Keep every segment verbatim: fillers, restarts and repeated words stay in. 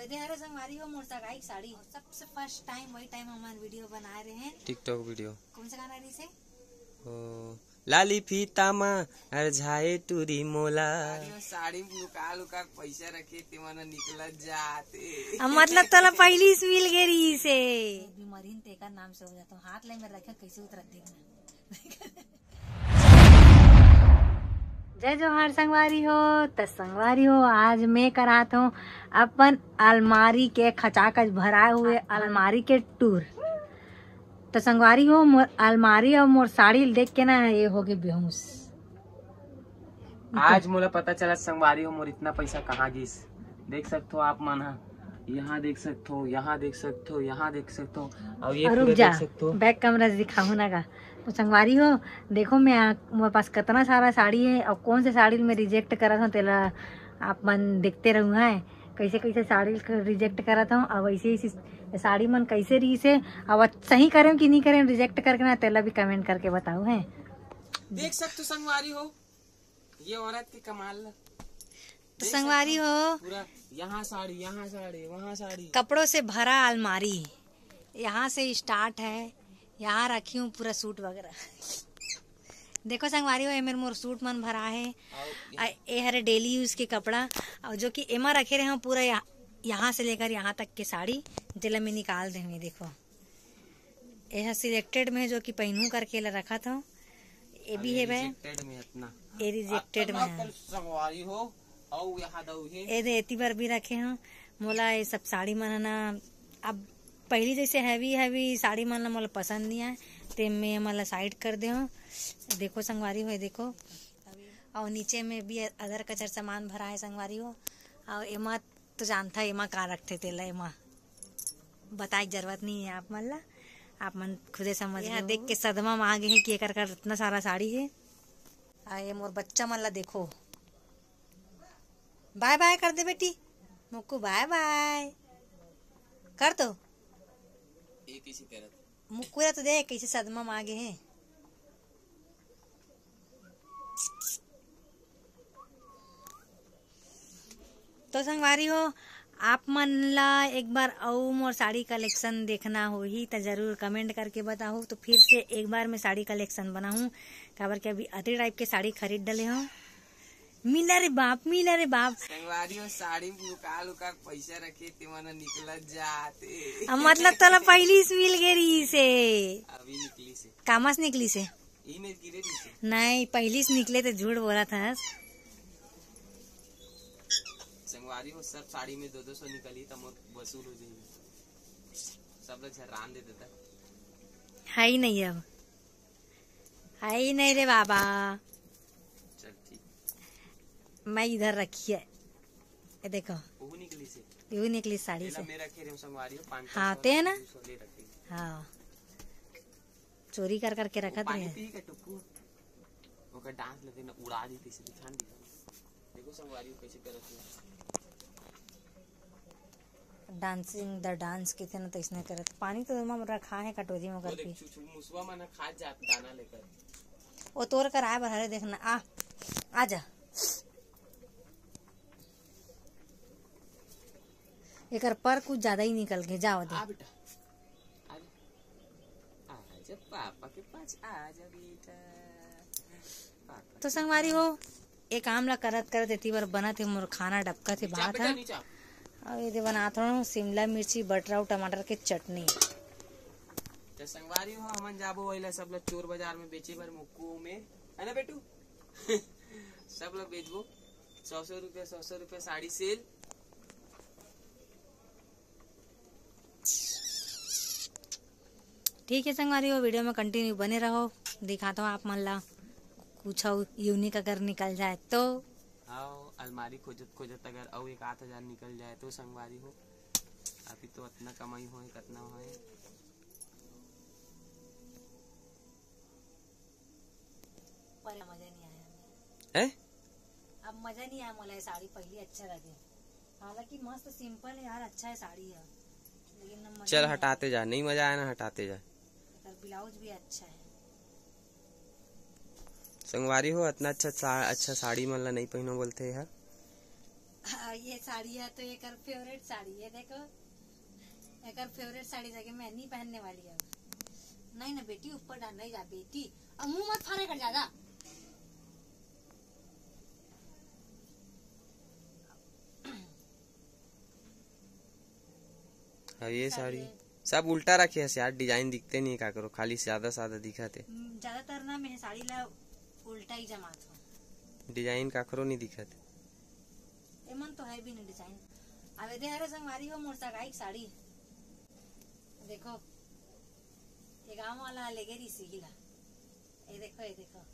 दे हरे संगवारी हो मोर सगाई के साड़ी। और सबसे फर्स्ट टाइम वही टाइम हमार वीडियो बनाए रहे हैं। TikTok video. कौन सा गाना रही से? ओ, लाली फीता मा हर झाए टूरी मोला। अरे, साड़ी में लुका लुका के पैसा रखे, ते मन निकलत जाते। अब मतलब तोला पहली से मिल गए रही से। बीमारी तेकर नाम से हो जाता हूँ, हाथ ले में रखे कैसे उतरत देखना। जय जोहार संगवारी हो। त संगवारी हो, आज मैं करात हूँ अपन अलमारी के खचाखच भराए हुए अलमारी के टूर। त संगवारी हो, मोर अलमारी और मोर साड़ी देख के ना ये हो गए बेहोश। आज मोला पता चला संगवारी हो, मोर इतना पैसा कहाँ गिस। देख सकथो आप मन ह, यहाँ देख सकथो, यहाँ देख सकथो, यहाँ देख सकथो, और ये और रुक पूरा जा, देख सकथो। बैक कैमरा से दिखाहूँ ना का। तो संगवारी हो, देखो मैं आ, मोर पास कितना सारा साड़ी है और कौन से साड़ी मैं रिजेक्ट करत हूँ, तेला आप मन देखते रहू है। कैसे कैसे साड़ी रिजेक्ट करत हूँ और वैसे ही साड़ी मन कैसे रही से, अब सही करें कि नहीं करें रिजेक्ट करके ना, तेला भी कमेंट करके बताओ है। देख सकते हो संगवारी हो, ये औरत के कमाल ला। तो देख संगवारी सकते हो, हो, पूरा यहाँ साड़ी, यहाँ साड़ी, वहाँ साड़ी। कपड़ों से भरा अलमारी, यहाँ से स्टार्ट है, यहाँ रखी हूँ पूरा सूट वगैरह। देखो संगवारी हो, ये मेरे मोर सूट मन भरा है। और आ, ये हरे डेली यूज के कपड़ा, और जो कि एमा रखे रहे हूँ पूरा यहाँ, यहाँ से लेकर यहाँ तक के साड़ी, जेला मैं निकाल दे हुए। देखो, ये सिलेक्टेड में है, जो कि पहनू करके ला रखा था। ये भी अरे है बे। रिजेक्टेड में इतना। ये रिजेक्टेड में है। संगवारी हो, और यहाँ दऊ है। ये दे एती बार भी रखे हूँ। मोला ये सब साड़ी मन है ना, अब पहली जैसे हैवी हैवी साड़ी मन ला मोला पसंद नहीं आए, ते मैं एमन ला साइड कर दे हूँ। देखो संगवारी हो, ये देखो, और नीचे में भी अदर कचर सामान भरा है संगवारी हो। और एमा तो जानता है एमा का रखते, तेला एमा बताए के जरूरत नहीं है आप मन ला, आप मन खुदे समझ यहाँ लेहू। देख के सदमा में आ गए हैं कि एकर कर इतना सारा साड़ी है। आ ये मोर बच्चा मन ला देखो, बाय बाय कर दे बेटी, मुक्कू बाय बाय कर दो। ये किसी तरह मुक्कू ला तो देख कैसे सदमा में आ गए हैं। तो संगवारी हो, आप मन ला एक बार अऊ मोर साड़ी कलेक्शन देखना होही त जरूर कमेंट करके बताहू। तो फिर से एक बार मैं साड़ी कलेक्शन बनाहूँ, काबर के अभी अति टाइप के साड़ी खरीद डले हूँ। मिला रे बाप, मिला रे बाप। संगवारी हो, साड़ी में लुका लुका के पैसा रखे, ते मन निकलत जाते। अब मतलब तोला पहली से मिल गए रही से। अभी निकली से। कामा से निकली से? ई में गिरे रही से। नहीं, पहली से निकले तो झूठ बोला था। संगवारी हो, सब साड़ी में दो दो सौ निकली तो मोर वसूल हो जाएगी। सब लोग झर्रान दे देता। है ही नहीं अब, है ही नहीं रे बाबा। चल ठीक। मैं इधर रखी है, ये देखो। वो निकली से। ये निकली साड़ी से। मेरा खेरे संगवारी हो, पाँच सौ हाँ, ते है ना? दो सौ ले रखी। हाँ। चोरी कर करके रखत रहे। पी के टुकू ओकर डांस लगे ना, उड़ा दी, कैसे दिखान दी। देखो संगवारी कैसे करत है। डांसिंग द डांस किथे ना तैसने करत। पानी तो ओमा रखा है कटोरी में करके। मुसवा मन खा जात दाना लेकर। वो तोर कर आए बर हरे देखना। आ, आ जा। एकर पर कुछ ज्यादा ही निकल के जाओ दे। आ बेटा। आजा पापा के पास, आजा बेटा। तो संगवारी हो, ए काम ला करत करत एती बर बनत हे मोर खाना, डबकत हे भात ह। अउ एदे बनात हूँ शिमला मिर्ची, बटरा अउ टमाटर के चटनी। तो संगवारी हो, हमन जाबो वही ला सब ला चोर बाजार में बेचे बर मुक्कू में, है ना बेटू? सब ला बेचबो, सौ सौ रुपया, सौ सौ रुपया साड़ी सेल। ठीक है संगवारी हो, वीडियो में कंटिन्यू बने रहो, दिखाता हूँ आप मन ला कुछ अउ यूनिक अगर निकल जाए तो। आओ, अलमारी खोजत खोजत अगर अउ एक आध हजार निकल जाए तो संगवारी हो, अभी तो अतना कमाई होए, कतना होए। पर मजा नहीं आया। हैं? अब मजा नहीं आया मोला, ये साड़ी पहली अच्छा लगे, हालांकि मस्त सिंपल है यार, अच्छा है साड़ी है, लेकिन ना मजा चल नहीं आया। हटाते जा, नहीं मजा आया ना, हटाते जा। एकर ब्लाउज भी अच्छा है। संगवारी हो, अतना अच्छा सा-, अच्छा साड़ी मन ला नहीं पहनो बोलथे हा। हाँ, ये साड़ी है तो एकर फेवरेट साड़ी है। देखो, एकर फेवरेट साड़ी जगह मैं नहीं पहनने वाली है। नहीं ना बेटी, ऊपर डाल नहीं जा बेटी, अब मुंह मत फाड़े कर ज्यादा। अब ये साड़ी साड़ी है। सब उल्टा रखे हस यार, डिजाइन दिखते नहीं काकरो, खाली सादा सादा दिखत हे। हम्म, ज्यादातर ना मैं साड़ी ला उल्टा ही जमात हूँ। डिजाइन काकरो नहीं दिखत। एमन तो है भी नहीं डिजाइन। अब एदे हरे संगवारी हो मोर सगाई के साड़ी। देखो, ये गांव वाला लेगे रही सीगी ला। ये देखो, ये देखो।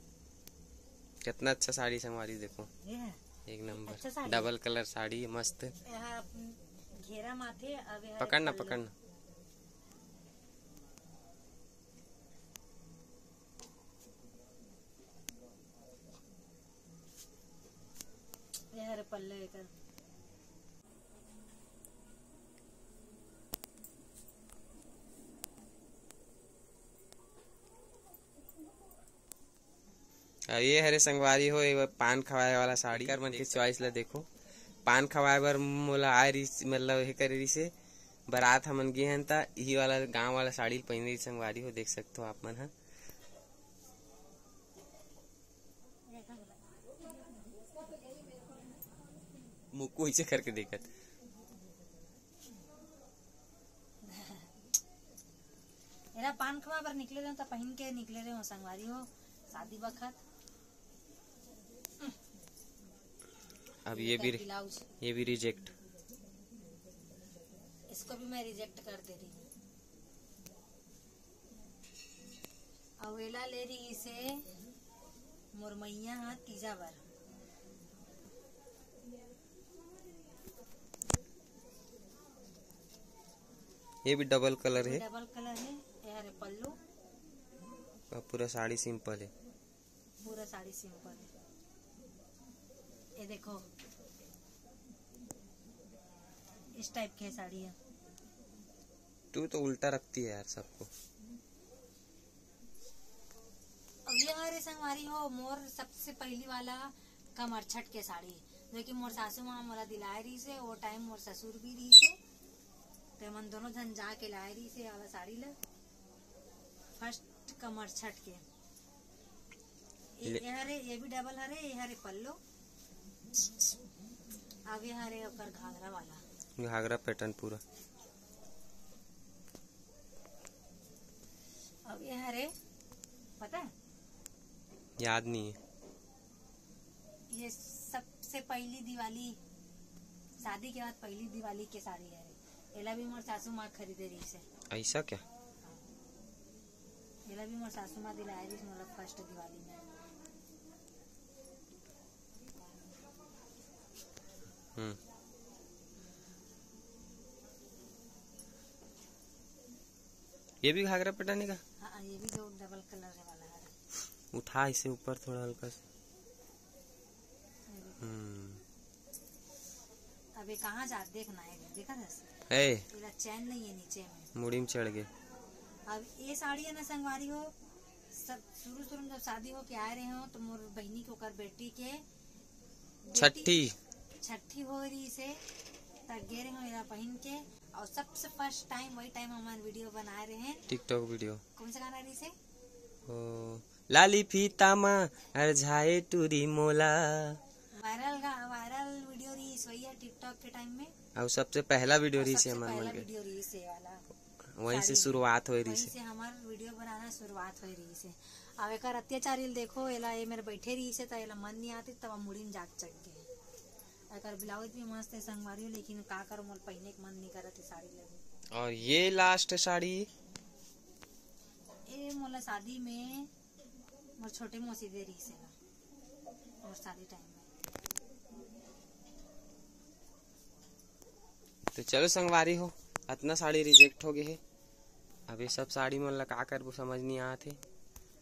कितना अच्छा साड़ी संगवारी, देखो। ये है। एक नंबर। अच्छा साड़ी। डबल कलर साड़ी, मस्त। यहाँ घेरा माथे, अब यहाँ पकड़ ना, पकड़ ना। ये हरे पल्ले एकर। अब ये हरे संगवारी हो, ये पान खवाए वाला साड़ी। कर मन के चॉइस ला देखो, पान खवाए बर मोला आए रिस, मतलब हे करे रिसे, बारात हमन गे हन त इही वाला गांव वाला साड़ी पहिने रिस संगवारी हो, देख सकते हो आप मन ह। मुक्कू ऐसे करके देखत। एला पान खवा बर निकले रहे हो त पहिन के निकले रहे हो संगवारी हो शादी बखत। अब ये भी, ब्लाउज। ये भी रिजेक्ट। इसको भी मैं रिजेक्ट कर दे रही हूँ। अउ एला ले रही से मोर मैया हा तीजा बर। ये भी डबल कलर है। डबल कलर है। ये हरे पल्लू। और पूरा साड़ी सिंपल है। पूरा साड़ी सिंपल है। ये देखो, इस टाइप के साड़ी है। तू तो उल्टा रखती है यार सबको। अब ये हरे संगवारी हो, मोर सबसे पहली वाला कमरछट के साड़ी, जो कि मोर सासू माँ मोला दिलाए रही से, वो टाइम मोर ससुर भी रही से, तो मन दोनों जन जाके लाए रही से वाला साड़ी ला, फर्स्ट कमरछट के। ये, ले- ये हरे, ये भी डबल हरे, ये हरे पल्लो। अब ये हरे ओकर घाघरा वाला। घाघरा पैटर्न पूरा। अब ये हरे, पता है? याद नहीं है। ये सबसे पहली दिवाली, शादी के बाद पहली दिवाली के साड़ी है। एला भी मोर सासू माँ खरीदे रही से। ऐसा क्या? एला भी मोर सासू माँ दिलाए रहिस मोला फर्स्ट दिवाली में। हम्म। ये भी घाघरा पटाने का? हाँ, ये भी जो डबल कलर वाला है। उठा इसे ऊपर थोड़ा हल्का सा। हम्म। अब ये कहाँ जा, देखना है, देखा था? है। पूरा चैन नहीं है नीचे में। मुड़ी में चढ़ गए। अब ये साड़ी है ना संगवारी हो, सब शुरू शुरू में जब शादी हो के आए रहे हो तो मोर बहनी के ओकर बेटी के बेटी छठी। छठी हो रही से तब गे रहे हो एला पहन के। और सबसे फर्स्ट टाइम वही टाइम हमारे वीडियो बनाए रहे हैं। TikTok video. कौन सा गाना रही से? ओ, लाली फीता मा अरझाए टूरी मोला। वायरल गा-, वायरल वीडियो रही सोई है TikTok के टाइम में। और सबसे पहला वीडियो और रही से सबसे हमार पहला मन के। वीडियो रही से वाला। वहीं से साड़ी। शुरुआत होए रही वहीं से। से हमार वीडियो बनाना शुरुआत होए रही से। अब एकर अत्याचारी ल देखो, एला ये मेरे बैठे रही से त एला मन नहीं आती, तब मुड़ी में जाके चढ़ गए। एकर ब्लाउज भी मस्त है संगवारी हो, लेकिन का करो मोर पहने के मन नहीं करत है साड़ी लगे। और ये लास्ट साड़ी। ए मोला शादी में मोर छोटे मौसी दे रही से ना, मोर शादी टाइम में। तो चलो संगवारी हो, अतना साड़ी रिजेक्ट हो गए है। अब ये सब साड़ी मन ला का करबो समझ नहीं आत है।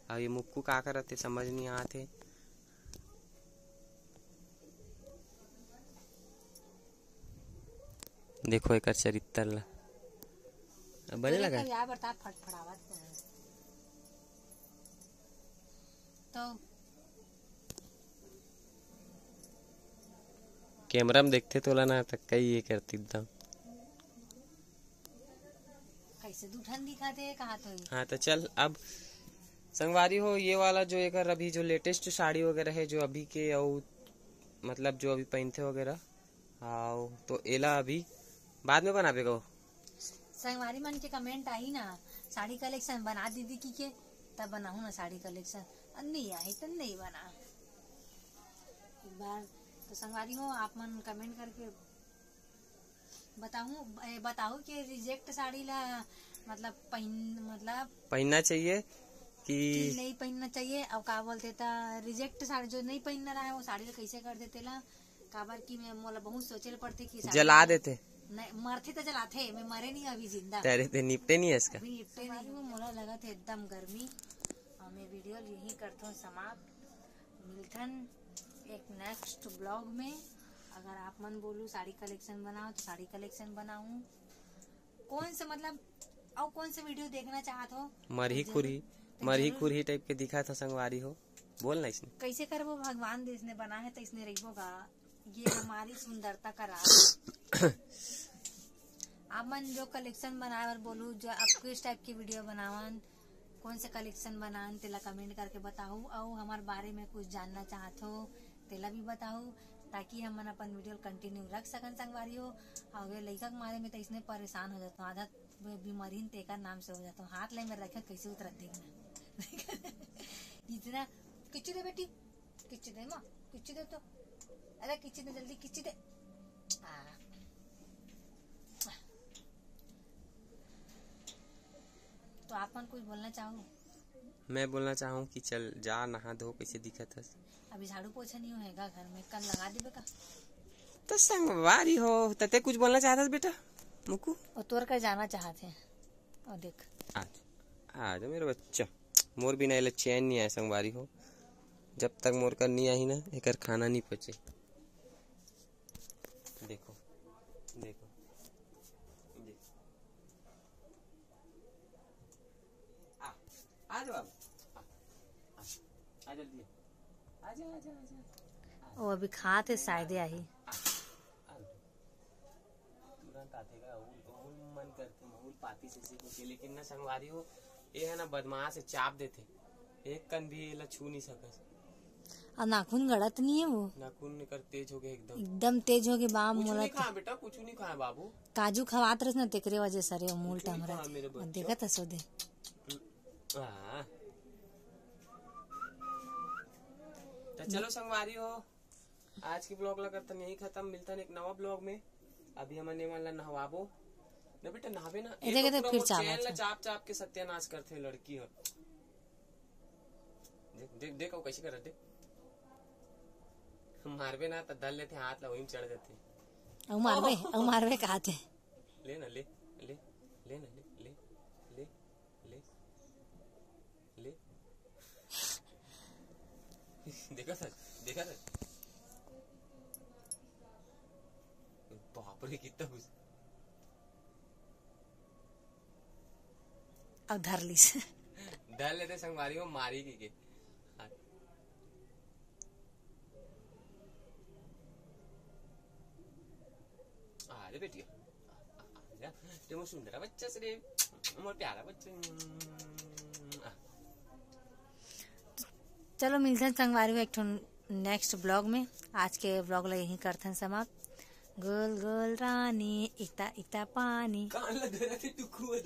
अब ये मुक्कू का करत है समझ नहीं आत है। देखो एकर चरित्र ला। अब बने लगा। या बरता फटफड़ावत है। तो कैमरा में देखते तोला ना, त कई ये करती एकदम। कैसे दू ठन दिखत हे, कहा तो ही। हाँ, तो चल अब संगवारी हो, ये वाला जो एकर अभी जो लेटेस्ट साड़ी वगैरह है, जो अभी के, अउ मतलब जो अभी पहनते वगैरह, आओ तो एला अभी बाद में बनाबे गो। संगवारी मन के कमेंट आही ना, साड़ी कलेक्शन बना दीदी की के, तब बनाहूँ ना साड़ी कलेक्शन। अब नहीं आही तो नहीं बना। एक बार तो संगवारी हो, आप मन कमेंट करके बताहूँ, ए, बताहूँ कि रिजेक्ट साड़ी ला मतलब पहन, मतलब पहनना चाहिए कि कि नहीं पहनना चाहिए। अब का बोलते, त रिजेक्ट साड़ी जो नहीं पहनना रहा है, वो साड़ी ला कैसे कर देते ला? काबर कि मैं, मोला बहुत सोचे ल पड़थे कि साड़ी जला ला देते। नहीं, मरथे त जलाथे, मैं मरे नहीं अभी जिंदा। तेरे ते निपटे नहीं है इसका। अभी निपटे नहीं हूँ, मोला लगत हे एकदम गर्मी। और मैं वीडियो यहीं करथों समाप्त। मिलथन एक नेक्स्ट ब्लॉग में। अगर आप मन बोलू साड़ी कलेक्शन बनाओ, तो साड़ी कलेक्शन बनाऊँ। कौन से, मतलब, और कौन से वीडियो देखना चाहत हो? मरही तो खुरही, जरूर, तो मरही जरूर। खुरही टाइप के दिखा था संगवारी हो, बोल ना इसने। कैसे करबो, भगवान देश ने बना है तो इसने रहिबो का। ये हमारी सुंदरता का राज। आप मन जो कलेक्शन बनाए बर बोलू, जो आप किस टाइप की वीडियो बनावन, कौन से कलेक्शन बनान, तेला कमेंट करके बताहू। अउ हमार बारे में कुछ जानना चाहत हो, तेला भी बताहू, ताकि हमन अपन वीडियो कंटिन्यू रख सकन संगवारी हो। अउ ये लइका के मारे में तो इसने परेशान हो जाता हूँ, आधा बे-, बीमारी न तेकर नाम से हो जाता हूँ। हाथ ले में रखे कैसे उतरत देखना। इतना किच्चू दे बेटी, किच्चू दे माँ, किच्चू दे तो, अरे किच्चू दे जल्दी, किच्चू दे। आ। तो आप मन कुछ बोलना चाहो? मैं बोलना चाहूँ कि चल जा नहा धो, कैसे दिखत हस। अभी झाड़ू पोछा नहीं होएगा घर में, कल लगा देबे का? तो संगवारी हो, तते कुछ बोलना चाहत हस बेटा मुकु? और तोर का जाना चाहत है। और देख। आज, आज मेरा बच्चा, मोर बिना एला चैन नहीं आए संगवारी हो। जब तक मोर कर नहीं आही ना, एकर खाना नहीं पचे। देखो, देखो, देखो। आ, आ जा बाबू। आ, आ, आ जल्दी। आ जा, आ जा, आ जा। वो अभी खात है, शायद आही। आ, आ। तुरंत आथे का, अउ, अउ मन करथे, महूल पाती से सीख के, लेकिन ना संगवारी हो, ये है ना बदमाश है, चाप देथे। एक कन भी एला छू नहीं सकस। अउ नाखून गड़त नहीं है वो। नाखून कर तेज हो गए एकदम। एकदम तेज हो गए बाम कुछ मोला नहीं तो। खाए बेटा, कुछ नहीं खाए बाबू। काजू खवात रहिस ना, तेकरे वजह से रे मूल कुछ नहीं टमरत खाए है। मेरे बच्चों। देखत हस ओदे। हाँ। तो चलो संगवारी हो, आज की ब्लॉग ला करतन यही खत्म, मिलतन एक नवा ब्लॉग में। अभी हमन एमन ला नहवाबो। ना बेटा नहावे ना, ए ये देख, तो देख, पूरा फिर मोर चाप चैन ला आता। चाप चाप के सत्यानाश करथे लड़की हो। देख, देख, देख, वो कैसे करत, देख। मारबे ना, त धर लेथे हाथ ला, वहीं चढ़ जाथे। अउ मारबे, अउ मारबे कहाथे। ले ना, ले, ले, ले ना, ले, ले, ले, ले, ले। देखा था, देखा था। बाप रे, कितना गुस्सा। अब धर लीस। धर लेते संगवारी हो, मारी की के। अरे बेटिया, आजा, ते मोर सुंदरा बच्चा से रे, मोर प्यारा बच्चा। आ। चलो मिलथन संगवारी हो एक ठो नेक्स्ट ब्लॉग में। आज के ब्लॉग ला यहीं करथन समाप्त। गोल गोल रानी, इता इता पानी। कान लग रहा थे टुकुआ।